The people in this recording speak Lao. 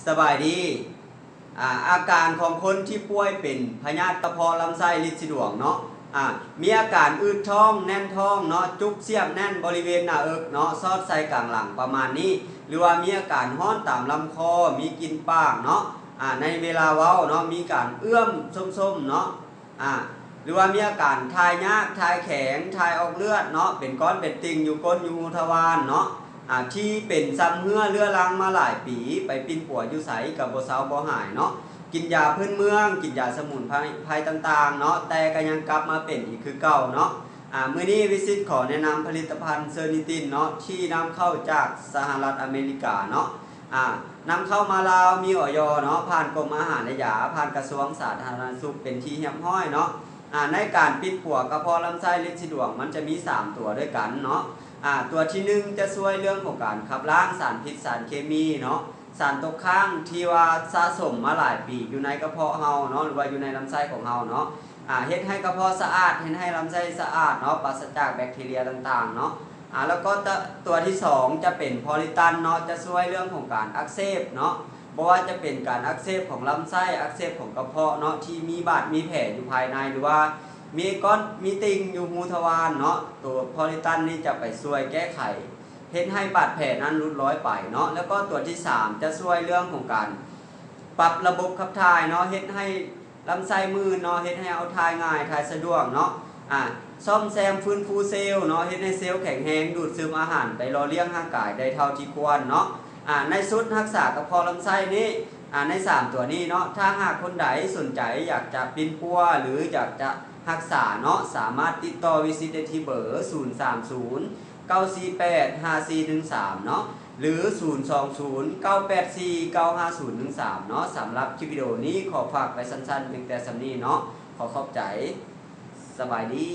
ສະບາຍດີ. ອາ ອາການຂອງຄົນທີ່ປ່ວຍເປັນພະຍາດກະເພາະລຳໄສ້ລິດສີດວງເນາະ ອາ ມີອາການອືດທ້ອງ, ແໜ້ນທ້ອງເນາະ, ຈຸກສຽບແໜ້ນບໍລິເວນໜ້າເອິກເນາະ, ສອດໃສ່ກາງຫຼັງປະມານນີ້ ຫຼືວ່າມີອາການຮ້ອນຕາມລຳຄໍ, ມີກິ່ນປາກເນາະ ອາ ໃນເວລາເວົ້າເນາະ, ມີການເອື້ອມຊົມໆເນາະ ອາ ຫຼືວ່າມີອາການຖ່າຍຍາກ, ຖ່າຍແຂງ, ຖ່າຍອອກເລືອດເນາະ, ເປັນກ້ອນເປັນຕິ່ງຢູ່ກົ້ນຢູ່ຮູທະວານເນາະ ອາ ທີ່ເປັນຊຳເຮື້ອເລືອລັງມາຫຼາຍປີ, ໄປປິ່ນປົວຢູ່ໃສກໍບໍ່ເຊົາບໍ່ຫາຍເນາະ, ກິນຢາພື້ນເມືອງ, ກິນຢາສະໝຸນໄພ ໄພຕ່າງໆເນາະ, ແຕ່ກໍຍັງກັບມາເປັນອີກຄືເກົ່າເນາະ. ອາ ມື້ນີ້ວິສິດຂໍແນະນຳຜະລິດຕະພັນເຊີນິຕິນເນາະ ທີ່ນຳເຂົ້າຈາກສະຫະລັດອາເມລິກາເນາະ ອາ ນຳເຂົ້າມາລາວ ມີ ອຢ ເນາະ, ຜ່ານກົມອາຫານ ແລະ ຢາ, ຜ່ານກະຊວງສາທາລະນະສຸກເປັນທີ່ຮຽບຮ້ອຍເນາະ. ອາ ໃນການປິ່ນປົວກະເພາະລຳໄສ້ລິດສີດວງ ມັນຈະມີສາມຕົວດ້ວຍກັນເນາະ. ອາ ຕົວທີໜຶ່ງ ຈະຊ່ວຍເລື່ອງຂອງການຂັບລ້າງສານພິດສານເຄມີເນາະ, ສານຕົກຄ້າງທີ່ວ່າສະສົມມາຫຼາຍປີຢູ່ໃນກະເພາະເຮົາເນາະ ຫຼືວ່າຢູ່ໃນລຳໄສ້ຂອງເຮົາເນາະ. ອາ ເຮັດໃຫ້ກະເພາະສະອາດ, ເຮັດໃຫ້ລຳໄສ້ສະອາດເນາະ, ປາສະຈາກແບັກທີເຣຍຕ່າງໆເນາະ. ອາ ແລ້ວກໍ ຕ- ຕົວທີສອງ ຈະເປັນໂພລິຕັນເນາະ, ຈະຊ່ວຍເລື່ອງຂອງການອັກເສບເນາະ, ບໍ່ວ່າຈະເປັນການອັກເສບຂອງລຳໄສ້, ອັກເສບຂອງກະເພາະເນາະ ທີ່ມີບາດມີແຜຢູ່ພາຍໃນ ຫຼືວ່າມີກ້ອນມີຕິ່ງຢູ່ຮູທະວານເນາະ, ຕົວໂພລິຕັນນີ້ຈະໄປຊ່ວຍແກ້ໄຂ ເຮັດໃຫ້ບາດແຜນັ້ນຫຼຸດລອຍໄປເນາະ. ແລ້ວກໍຕົວທີສາມ ຈະຊ່ວຍເລື່ອງຂອງການປັບລະບົບຂັບຖ່າຍເນາະ, ເຮັດໃຫ້ ລຳໄສ້ມື່ນເນາະ, ເຮັດໃຫ້ເຮົາຖ່າຍງ່າຍ, ຖ່າຍສະດວກເນາະ. ອາ ສ້ອມແຊມຟື້ນຟູເຊວເນາະ, ເຮັດໃຫ້ເຊວແຂງແຮງ, ດູດຊຶມອາຫານໄປຫຼໍ່ລ້ຽງຮ່າງກາຍໄດ້ເທົ່າທີ່ຄວນເນາະ. ອາ ໃນຊຸດຮັກສາກະເພາະລຳໄສ້ນີ້ ອາ ໃນສາມຕົວນີ້ເນາະ, ຖ້າຫາກຄົນໃດສົນໃຈຢາກຈະປິ່ນປົວ ຫຼື ຢາກຈະຮັກສາເນາະ, ສາມາດຕິດຕໍ່ວິສິດໄດ້ທີ່ເບີ ສູນສາມສູນ ເກົ້າສີ່ແປດ ຫ້າສີ່ໜຶ່ງສາມເນາະ ຫຼື ສູນສອງສູນ ເກົ້າແປດສີ່ ເກົ້າຫ້າສູນໜຶ່ງສາມເນາະ. ສຳລັບຄລິບວິດີໂອນີ້ ຂໍຝາກໄວ້ສັ້ນໆພຽງແຕ່ສ່ຳນີ້ເນາະ. ຂໍຂອບໃຈ. ສະບາຍດີ.